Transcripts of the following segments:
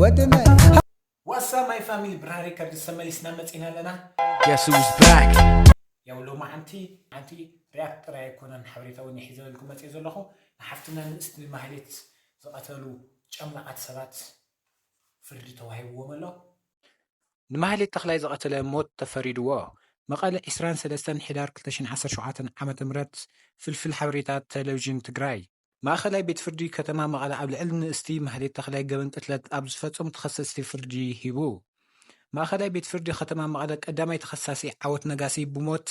ወድመ ዋሳ ማይ ፋሚሊ ብራሪ ከርድስ ተመሊስና መፂና ኣለና። Guess who's back? ያው ሎማዓንቲ ሓንቲ ሪያክት ጥራይ ኣይኮነን ሓበሬታ እውን ሒዘልኩም መፅእ ዘለኹ። ንሓፍትና ንእስቲ ማህሌት ዝቐተሉ ጨማዓት ሰባት ፍርዲ ተዋሂብዎም ኣሎ። ንማህሌት ተኽላይ ዝቐተለ ሞት ተፈሪድዎ። መቐለ ዕስራን ሰለስተን ሕዳር ክልተ ሽሕን ዓሰርተ ሸውዓተን ዓመተ ምህረት። ፍልፍል ሓበሬታ ቴሌቪዥን ትግራይ። ማእኸላይ ቤት ፍርዲ ከተማ መቐለ ኣብ ልዕሊ ንእስቲ ማህሌት ተኽላይ ገበን ቅትለት ኣብ ዝፈጸሙ ተኸሰስቲ ፍርዲ ሂቡ። ማእኸላይ ቤት ፍርዲ ከተማ መቐለ ቀዳማይ ተኸሳሲ ዓወት ነጋሲ ብሞት፣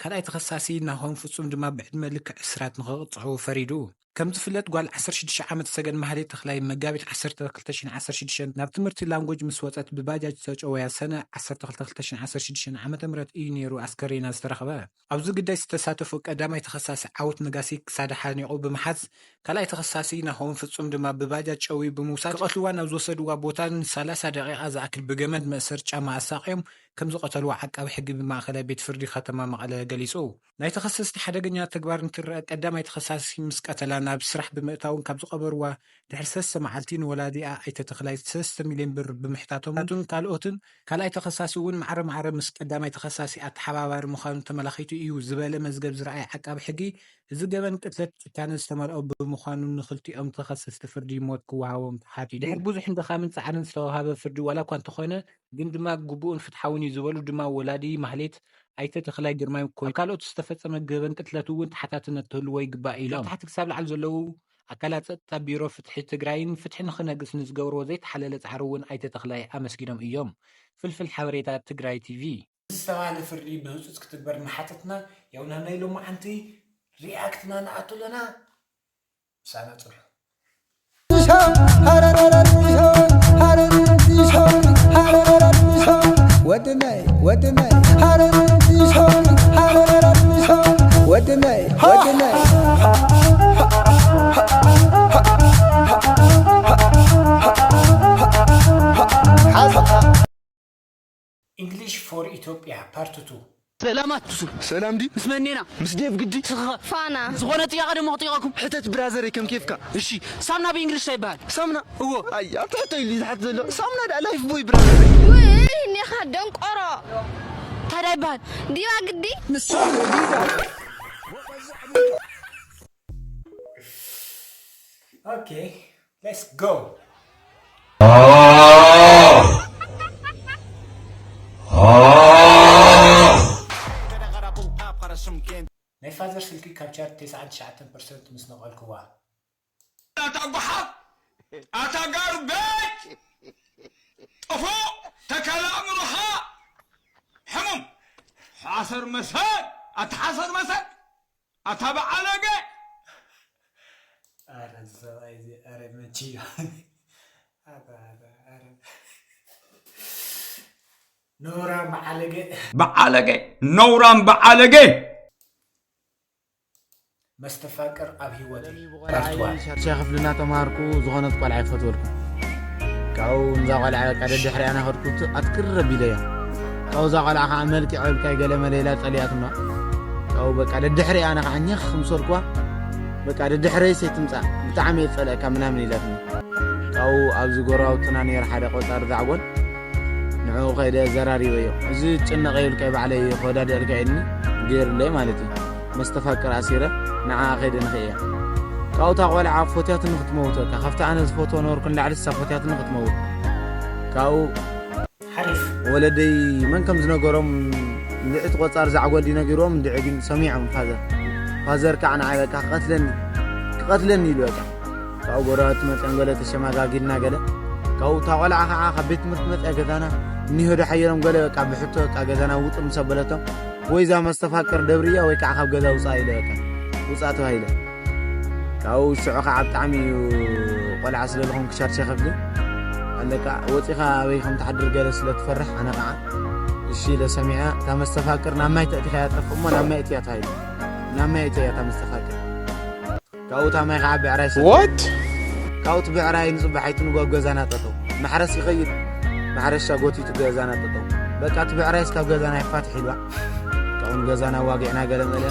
ካልኣይ ተኸሳሲ ናሆም ፍጹም ድማ ብዕድመ ልክዕ እስራት ንኽቕጽዑ ፈሪዱ። ከም ዝፍለጥ ጓል ዓሰርተ ሽዱሽተ ዓመት ሰገን ማህሌት ተኽላይ መጋቢት ዓሰርተ ክልተ ሽሕን ዓሰርተ ሽዱሽተን ናብ ትምህርቲ ላንጎጅ ምስ ወጸት ብባጃጅ ተጨወያ ሰነ ዓሰርተ ክልተ ክልተ ሽሕን ዓሰርተ ሽዱሽተን ዓመተ ምህረት እዩ ነይሩ ኣስከሬና ዝተረኽበ። ኣብዚ ግዳይ ዝተሳተፉ ቀዳማይ ተኸሳሲ ዓወት ነጋሲ ክሳዳ ሓኒቑ ብምሓዝ፣ ካልኣይ ተኸሳሲ ናሆም ፍጹም ድማ ብባጃጅ ጨውዩ ብምውሳድ ክቐትልዋ ናብ ዝወሰድዋ ቦታ ንሰላሳ ደቂቓ ዝኣክል ብገመድ መእሰር ጫማ ኣሳቕዮም ከም ዝቐተልዋ ዓቃቢ ሕጊ ብማእኸላይ ቤት ፍርዲ ከተማ መቐለ ገሊጹ። ናይ ተኸሰስቲ ሓደገኛ ተግባር እንትረአ ቀዳማይ ተኸሳሲ ምስ ቀተላ ናብ ስራሕ ብምእታውን ካብ ዝቐበርዋ ድሕሪ ሰለስተ መዓልቲ ንወላዲኣ ኣይተ ተኽላይ ሰለስተ ሚልዮን ብር ብምሕታቶምን ካልኦትን ካልኣይ ተኸሳሲ እውን ማዕረ ማዕረ ምስ ቀዳማይ ተኸሳሲ ኣተሓባባሪ ምዃኑ ተመላኺቱ እዩ ዝበለ መዝገብ ዝረኣየ ዓቃቢ ሕጊ፣ እዚ ገበን ቅትለት ጭካነ ዝተመልኦ ብምዃኑ ንኽልቲኦም ተኸሰስቲ ፍርዲ ሞት ክወሃቦም ተሓትዩ። ድሕሪ ብዙሕን ድኻምን ጻዕርን ዝተወሃበ ፍርዲ ዋላ እኳ እንተኾነ ግን ድማ ግቡእን ፍትሓውን እዩ ዝበሉ ድማ ወላዲ ማህሌት ኣይተ ተኽላይ ግርማይ ኮይኑ፣ ኣብ ካልኦት ዝተፈጸመ ገበን ቅትለት እውን ተሓታትነት ክህልዎ ይግባእ ኢሎም። ካብ ታሕቲ ክሳብ ላዕሊ ዘለዉ ኣካላት ጸጥታ ቢሮ ፍትሒ ትግራይን ፍትሒ ንኽነግስ ንዝገብርዎ ዘይተሓለለ ጻዕሪ እውን ኣይተ ተኽላይ ኣመስጊኖም እዮም። ፍልፍል ሓበሬታ ትግራይ ቲቪ። ዝተባህለ ፍርዲ ብህፁፅ ክትግበር እናሓተትና ያው ናብ ናይ ሎማዓንቲ ሪኣክትና ንኣቱ ኣለና። ምሳና ፅንሑ። ወድመይ ወድመይ ወድመይ ወድመይ English for Ethiopia part two። ሰላማት ብሱል ሰላም ዲ ምስ መኔና ምስ ዴቭ ግዲ ስኻ ፋና ዝኾነ ጥያቄ ደሞ ክጥይቀኩም። ሕተት ብራዘር ከም ኬፍካ እሺ ሳምና ብእንግሊሽ እንታይ ይበሃል? ሳምና እዎ ኣይ ኣትሕቶ ኢሉ ዝሓት ዘሎ ሳምና ዳ ላይፍ ቦይ ብራዘር ውይ ኔኻ ደንቆሮ እንታይ ዳ ይበሃል? ዲባ ግዲ Okay, let's go. ናይ ፋዘር ስልኪ ካብ ቻርጅ ተስዓን ትሽዓተን ፐርሰንት ምስ ነቐልክዋ። ኣታ ጓሓፍ ኣታ ጋርቤጅ ጥፉእ ተከላ ኣእምሮኻ ሕሙም ሓሰር መሰል ኣታ ሓሰር መሰል ኣታ በዓለገ ኣረ እዚ ሰብኣይ እዚ ኣረ መቺ እዩ። ኣረ ኣረ ኣረ ነውራ በዓለገ በዓለገ ነውራም በዓለገ መስተፋቅር ኣብ ህይወተይ ቆልዓይ ሻድሻይ ክፍሊ እናተምሃርኩ ዝኾነት ቆልዓ ይፈትወልኩም። ካብኡ ንዛ ቆልዓ በቃ ደድሕሪኣ እናኸድኩ ኣትክር ኣቢለያ። ካብኡ እዛ ቆልዓ ከዓ መልክዕ በልካይ ገለ መለ ኢላ ጸሊኣትና። ካብኡ በቃ ደድሕሪኣ ኣነ ከዓ ኘኽ ምስ በልኩዋ በቃ ደድሕረይስ ኣይትምጻእ ብጣዕሚ እየ ዝጸልአካ ምናምን ኢላትኒ። ካብኡ ኣብዚ ጎረባብትና ነይሩ ሓደ ቆጻሪ ዛዕጎል ንዕኡ ከይደ ዘራሪበዮ። እዚ ጭነቕ የብልካይ ባዕለይ ከወዳድአልካ ኢልኒ ገይሩለይ ማለት እዩ። መስተፋቅር ኣሲረ ንዓኣ ከይደ ንኽእያ። ካብኡ እታ ቆልዓ ፎትያትኒ ክትመውት በቃ ካብቲ ኣነ ዝፈትዎ ነበርኩ ንላዕሊ እሳ ፎትያትኒ ክትመውት። ካብኡ ሓሪፍ ወለደይ መን ከም ዝነገሮም እንድዒ እቲ ቆጻሪ ዛዕጎል ድዩ ነጊርዎም እንድዒ ግን ሰሚዖም ፋዘር። ፋዘር ከዓ ንዓይ በቃ ክቐትለኒ ክቐትለኒ ኢሉ በቃ። ካብኡ ጎረባብቲ መጺኦም ገለ ተሸማጋጊልና ገለ። ካብኡ እታ ቆልዓ ከዓ ካብ ቤት ትምህርቲ መጺኣ ገዛና እኒሆ ዶ ሓየሎም ገለ በቃ ብሕቶ በቃ ገዛና ውጥር ምስ ኣበለቶም ወይ እዛ መስተፋቅር ደብርያ ወይ ከዓ ካብ ገዛ ውፃእ ኢለ በቃ ውፃእ ተባሂለ። ካብኡ ሽዑ ከዓ ብጣዕሚ እዩ ቆልዓ ስለ ዝኾንኩ ሻድሻይ ክፍሊ ኣለካ ወፂኻ ኣበይ ከም ትሓድር ገለ ስለ ትፈርሕ ኣነ ከዓ እሺ ኢለ ሰሚዐ እታ መስተፋቅር ናብ ማይ ተእቲኻያ ጠፍእ እሞ ናብ ማይ እትያ ተባሂሉ። ናብ ማይ እትያ እታ መስተፋቅር ካብኡ እታ ማይ ከዓ ብዕራይ ሰተ። What? ካብኡ እቲ ብዕራይ ንፅባሕ ኣይትንጎ ኣብ ገዛና ጠጠው። ማሕረስ ይኸይድ። ማሕረሻ ጎቲቱ ገዛና ጠጠው። በቃ እቲ ብዕራይስ ካብ ገዛና ይፋትሕ ኢልዋ። ካብኡ ንገዛና ዋጊዕና ገለ መለ።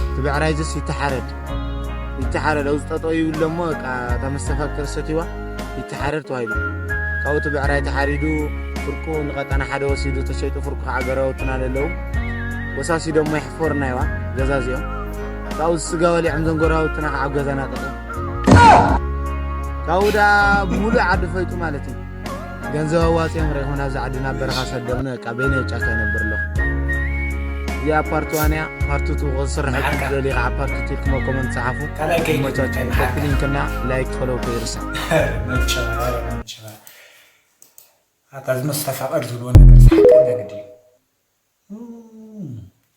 እቲ ብዕራይ ዝስ ይተሓረድ። ይተሓረድ። ኣብዚ ጠጠው ይብሎ እሞ በቃ እታ መስተፋቅር ሰትይዋ ይተሓረድ ተባሂሉ። ካብኡ እቲ ብዕራይ ተሓሪዱ ፍርቁ ንቐጠና ሓደ ወሲዱ ተሸይጡ ፍርቁ ከዓ ገራውትና ለለዉ ወሳሲዶሞ ይሕፈሩና ይዋ ገዛዚኦም ካብኡ ስጋ በሊዖም ዘንጎራውትና ከዓ ኣብ ገዛና ጠጠው ካብኡ ደኣ ሙሉእ ዓዲ ፈይጡ ማለት እዩ። ገንዘብ ኣዋፂኦም ርኢኹም ናብዚ ዓዲ ናብ በረኻ ሰደምነ በቃ በይነይ ኣብ ጫካ ይነብር ኣለኹ። እዚኣ ፓርት ዋን እያ። ፓርት ቱ ክስርሐኩም ንሓካ። ትደልዩ ከዓ ፓርት ቱ ኢልኩም ኣብ ኮመንት ጸሓፉ። ካልኣይ ከይዱ ይመቻችሁ። እንታይ ንሓካ? ኮፒ ሊንክ እና ላይክ ፎሎው ከይርሳዕ። መቸራ፣ ኧረ መቸራ። ኣታ እዚ መስተፋቕር ዝብሎ ነገር ዝሓቀ ነገር ድዩ? እም፣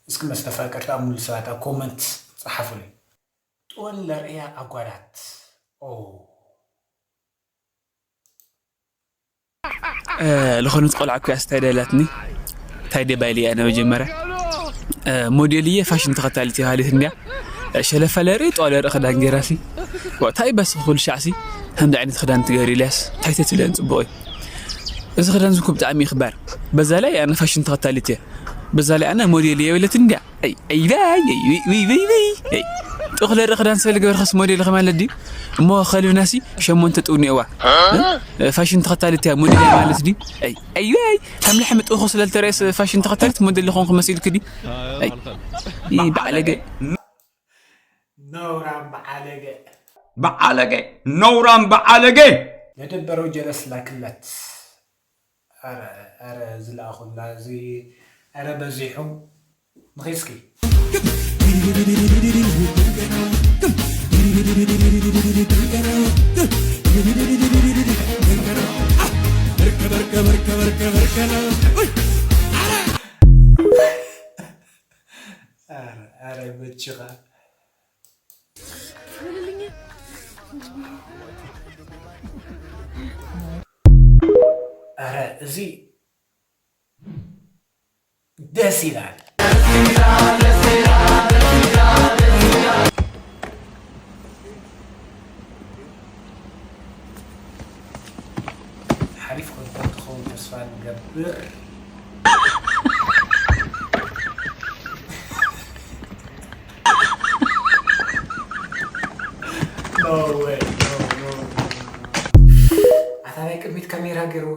እስኪ መስተፋቅር ተኣምሉ ሰባት ኣብ ኮመንት ጸሓፉለይ። ጦል ለርእያ ኣጓላት። ኦ። ዝኾነት ቆልዓ እኮ እያ ስታይ ደላትኒ እንታይ ደባይል እያ መጀመርያ ሞዴል እየ ፋሽን ተኸታሊት እየ ሃሊት እንዲያ ሸለፈ ለርኢ ጧለ ርኢ ክዳን ገይራሲ እንታይ በስ ኩሉ ሻዕሲ ከምዚ ዓይነት ክዳን ትገሪ ኢልያስ እንታይ ተትብለን ፅቡቕ እዩ እዚ ክዳን ዝኩ ብጣዕሚ ይኽባር በዛ ላይ ኣነ ፋሽን ተኸታሊት እየ በዛ ላይ ኣነ ሞዴል እየ በለት እንዲያ ጥኹለ ርእ ክዳን ስለ ልገበርካስ ሞዴል ኢኻ ማለት ድዩ? እሞ ከልብናሲ ሸሞንተ ጥውኒ እዋ ፋሽን ተኸታሊት እያ ሞዴል እያ ማለት ድዩ? ኣይ ኣይ ከም ልሕሚ ጥኹ ስለ ልተረእስ ፋሽን ተኸታሊት ሞዴል ዝኾንኩ መሲልክ ድዩ? ኣይ ባዕለገ ነውራም በዓለገ በዓለገ ነውራም በዓለገ ለደበረው ጀለስ ላክለት። ኧረ ዝለኣኹላ እዚ ኧረ በዚሑ ንኺድ እስኪ። ኧረ በጅኻ ኧረ እዚ ደስ ይላል። ሓሪፍ ኮንተንት ክኸውን ተስፋ ንገብር። ኣታ ናይ ቅድሚት ካሜራ ገይርዎ።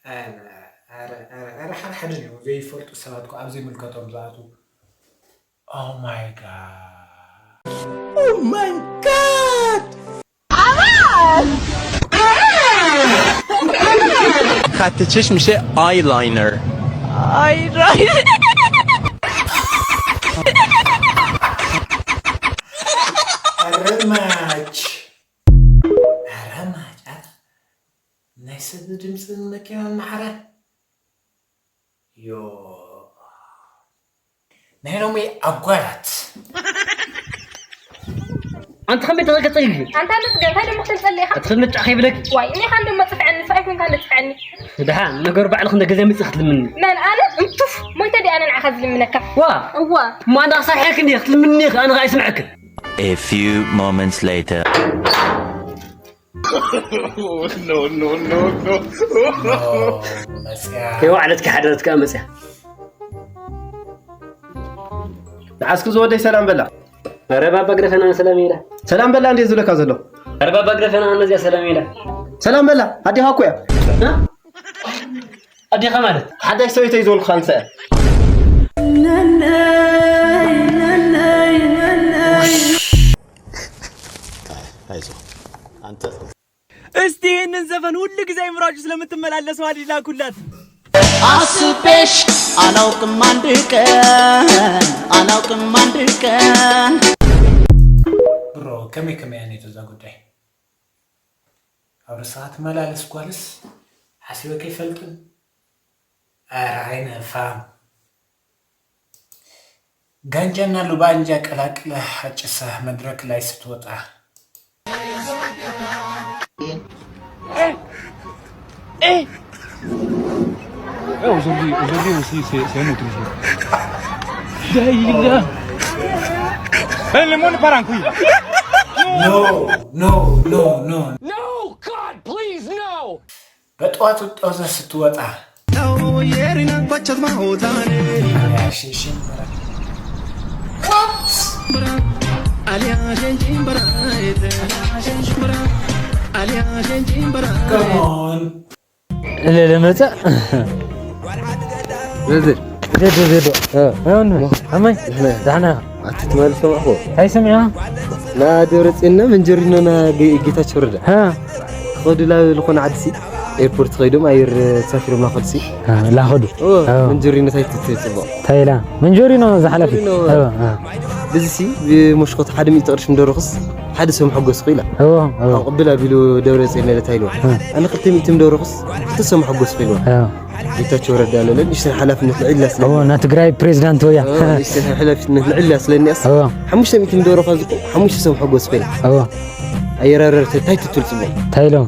ኣረ ሓደ ሓደ ነው ዘይፈልጡ ሰባት እኮ ኣብ ዘይምልከቶም ዝኣትዉ። Oh my god. Oh my god. ካትችሽ ምሸ eyeliner. ኣረማች ኣረማች ናይ ሰብ ድምፂ ንመኪና ማዕረ ዮ ናይ ሎሚ ኣጓላት ኣንቲ ከመይ ተረገጸ እዩ ኣንታ ንጽገ እንታይ ደሞ ክተልጸሊ ኢኻ ኣቲ ከመጫ ከይብለክ ዋይ እኔ ካን ደሞ ጽፍዐኒ ንስኻ ይኮንካ ንጽፍዐኒ ድሓ ነገር ባዕልኽ እንደ ገዛ መጽእ ክትልምኒ መን ኣነ እንቱፍ ሞይተ ዲ ኣነ ንዓኻ ዝልምነካ ዋ እዋ እማ እንዳ ሳሒሕክ እንዲ ክትልምኒ ኣነ ኸኣ ይስምዐክ A few moments later. ከይወዓለት ከይሓደረት ከዓ መፅያ ንዓስኪ ዝወደይ ሰላም በላ ኧረ ባባ ግደፈና ሰላም ኢላ ሰላም በላ እንዴ ዝብለካ ዘሎ ኧረ ባባ ግደፈና እነዚያ ሰላም ኢላ ሰላም በላ ኣዴኻ እኮ እያ ኣዴኻ ማለት ሓዳሽ ሰበይተይ ዝበልኩኻ ንሳ እያ አይዞህ አንተ እስቲ ይህንን ዘፈን ሁል ጊዜ አይምሯችሁ ስለምትመላለሰው አዲስ ላኩላት። አስቤሽ አላውቅም አንድ ቀን አላውቅም አንድ ቀን ብሮ ከመይ ከመይ ኣኔቶ እዛ ጉዳይ ኣብ ርእስኻ ትመላለስ ጓልስ ሓሲበ ከይፈልጥን ኣረ ኣይነፋም ጋንጃና ሉባንጃ ቀላቅለህ አጭሰህ መድረክ ላይ ስትወጣ Aujourd'hui, aujourd'hui aussi, c'est un autre jour. Daïla. Eh, le monde part en couille. No, no, no, no. No, God, please, no! በጠዋት ጦዘ ስትወጣ Come on. ለለመጸ ዘዝር ዘዶ ዘዶ እ። ኣመይ ዳሕና ኣቲ ትማል ሰማዕኹ። እንታይ ሰሚዕኻ? ናደብረጽዮንና መንጀሪኖና ጌታቸው ረዳ እ። ክኸዱ ላብ ዝኾነ ዓድሲ ኤርፖርት ኸይዶም ኣየር ተሳፊሮም ላኸዱሲ እ፣ ላኸዱ። እ፣ እ። መንጀሪኖ ታይ ትጽብቕ? እንታይ ኢላ? መንጀሪኖ ዝሓለፊ መንጀሪኖ። እ፣ እ። ብዚሲ ብመሽኮት ሓደ ሚእቲ ቅርሺ ምደረኹስ ሓደ ሰብ መሐጎስኩ ኢላ። እዎ፣ እዎ። ኣቕብል ኣቢሉ ደብረጽዮን ለታ ኢልዋ። እ። ኣነ ክልተ ሚእቲ ምደረኹስ ክልተ ሰብ መሐጎስኩ ኢልዋ። እዎ። ጌታቸው ረዳ ለለ ንእሽተን ሓላፍነት ልዕል ኢላ ስለ እዎ፣ ናይ ትግራይ ፕሬዝዳንት ወያ። እዎ፣ ንእሽተን ሓላፍነት ልዕል ኢላ ስለኒኣስ እዎ። ሓሙሽተ ሚእቲ ምደረኻ ዝኩ ሓሙሽተ ሰብ መሐጎስኩ ኢላ። እዎ። ኣየራረርተ እንታይ ትትብል ጽቡቕ? እንታይ ኢሎም?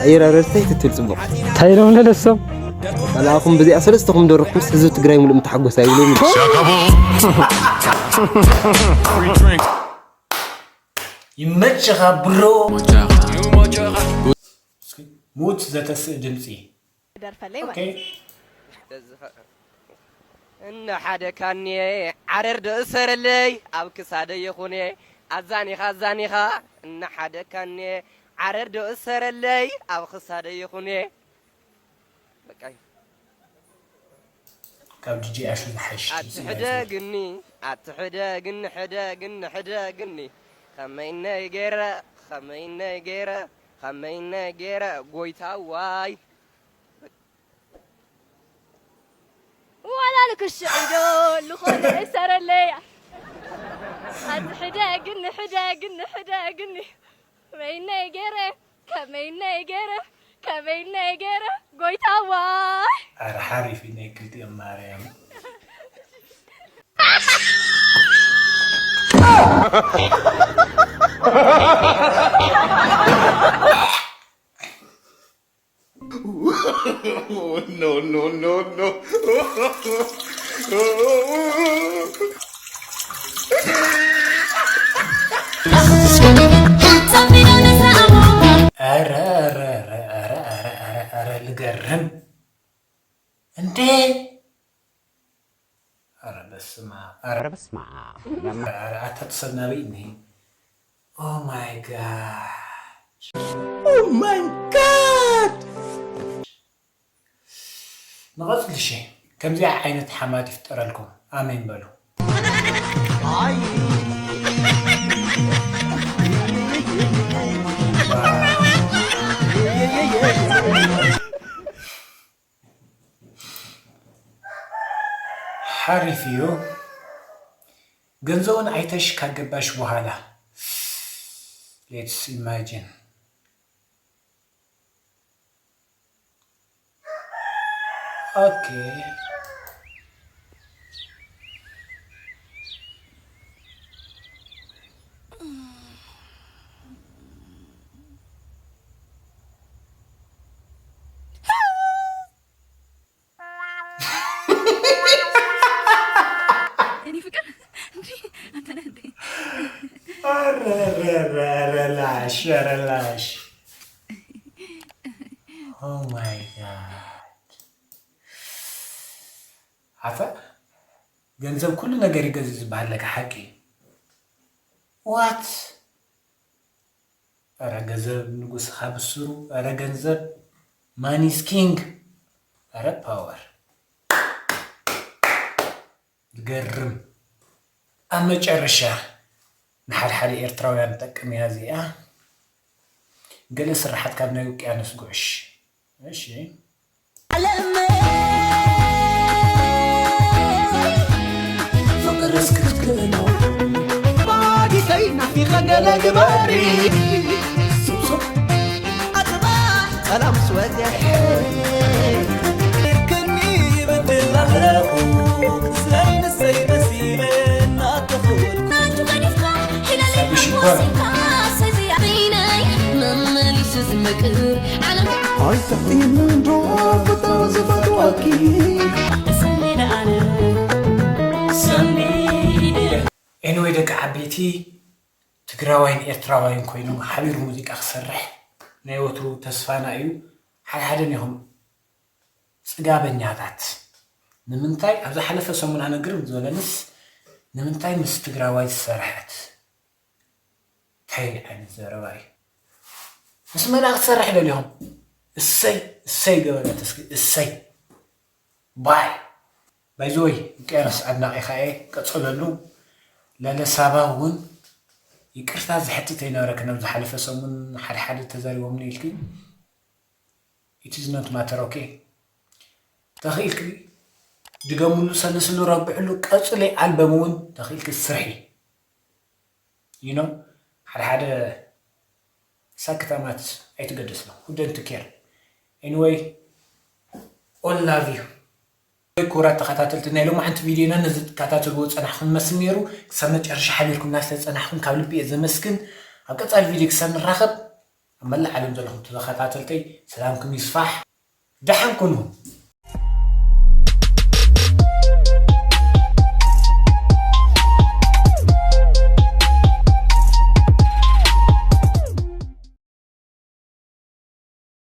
ኣየራረርተ እንታይ ትትብል ጽቡቕ? እንታይ ኢሎም ለለሶም? ካልኣኹም ብዚኣ ሰለስተኹም ደረኹምስ ህዝቢ ትግራይ ሙሉእ ምተሓጎስ ኣይብሉን። ይመችኻ ብሮ። እስኪ ሙት ዘተስእ ድምፂ። ደርፈለይ ኦኬ። ማለት። እነ ሓደ ካኔ ዓረር ዶ እሰረለይ ኣብ ክሳደይ ይኹኔ ኣዛኒኻ ኣዛኒኻ እነ ሓደ ካኔ ዓረር ዶ እሰረለይ ኣብ ክሳደይ ይኹኔ በቃ እዩ። ካብ ዲጄ ኣሹ ዝሓይሽ ድምፂ ኣትሕደግኒ ኣትሕደግኒ ሕደግኒ ሕደግኒ ከመይነይ ገይረ ከመይነይ ገይረ ከመይነይ ገይረ ጎይታዋይ ዋላ ንክሽዒዶ ልኾነ እሰረለያ ኣቲ ሕደግኒ ሕደግኒ ሕደግኒ ከመይነይ ገይረ ከመይነይ ገይረ ከመይነይ ገይረ ጎይታዋ ኣረ ሓሪፍ እዩ ናይ ክልቲኦም ማርያም no, no, no, no. ኧረ ኧረ ኧረ ኧረ ኧረ ኧረ ኧረ ልገርም እንዴ! ኧረ በስመ ኣብ! ኧረ ኧረ በስመ ኣብ! ኧረ ኣታ ትሰናበይ እኒሄ! Oh my God! Oh my God! ንቐጽሊ ሸ ከምዚኣ ዓይነት ሓማት ይፍጠረልኩም ኣሜን በሉ። ሓሪፍ እዩ። ገንዘቡን ኣይተሽ ካገባሽ በኋላ let's imagine okay የኔ ፍቅር እንዴ አንተ ነህ እንዴ? ኧረ ኧረ ኧረ ኧረ ላሽ ኧረ ላሽ Oh my God ኣታ ገንዘብ ኩሉ ነገር ይገዝእ ዝበሃል ለካ ሓቂ what ኧረ ገንዘብ ንጉስ ካብ ስሩ ኧረ ገንዘብ money is king ኧረ power ዝገርም ኣብ መጨረሻ ንሓደ ሓደ ኤርትራውያን ትጠቅም እያ እዚኣ ገለ ስራሓት ካብ ናይ ውቅያኖስ ጉዕሽ እሺ ዓለም ፍቅርስ ክትክእሎ ባጊተይ ናፊቐ ገለ ግበሪ ሱብሱብ ኣጽባሕ ጸላም ስወገሐ ክኒ ይበድል ኣለኹ ንሰይ ንሰይ መሲለ እናተኸወልኩ ናቱ ገዲፍካ ሒለለይ ሓጎሲካ ሰዚኣ በይነይ መመሊሱ ዝመቅር ዓለም ኣይተሕጥየንን ዶ ፍታ ዝፈትወኪ ሰኒ ደኣነ ሰኒ Anyway ደቂ ዓበይቲ ትግራዋይን ኤርትራዋይን ኮይኖም ሓቢሩ ሙዚቃ ክሰርሕ ናይ ወትሩ ተስፋና እዩ። ሓድሓደን ኢኹም ጽጋበኛታት። ንምንታይ ኣብ ዝሓለፈ ሰሙን ኣነ ግርም ዝበለንስ ንምንታይ ምስ ትግራዋይ ዝሰርሐት እንታይ ዓይነት ዘረባ እዩ? ምስ መን ክትሰርሕ ደሊኹም? እሰይ እሰይ ገበረ ተስኪ እሰይ ባይ ባይዘወይ ውቅያኖስ ኣድናቂኻ እየ ቀፅለሉ። ለለ ሳባ እውን ይቅርታ ዝሕትት ኣይነበረክን ኣብ ዝሓለፈ ሰሙን ሓደ ሓደ ተዛሪቦምኒ ኢልኪ። It is not matter okay። ተኽኢልኪ ድገምሉ ሰልስሉ ረብዕሉ ቀፅለይ ኣልበም እውን ተኽኢልኪ ስርሒ። You know ሓደ ሓደ ሳክታማት ኣይትገደስሎም። Who don't care? Anyway, all love you. ክቡራት ተኸታተልቲ ናይ ሎማዓንቲ ቪድዮና ነዚ ትከታተልዎ ዝፀናሕኩም መስል ነይሩ። ክሳብ መጨረሻ ሓቢርኩምና ስለዝፀናሕኩም ካብ ልቢ እየ ዘመስግን። ኣብ ቀፃሊ ቪድዮ ክሳብ ንራኸብ ኣብ መላእ ዓለም ዘለኹም ተኸታተልተይ ሰላምኩም ይስፋሕ። ደሓን ኩኑ።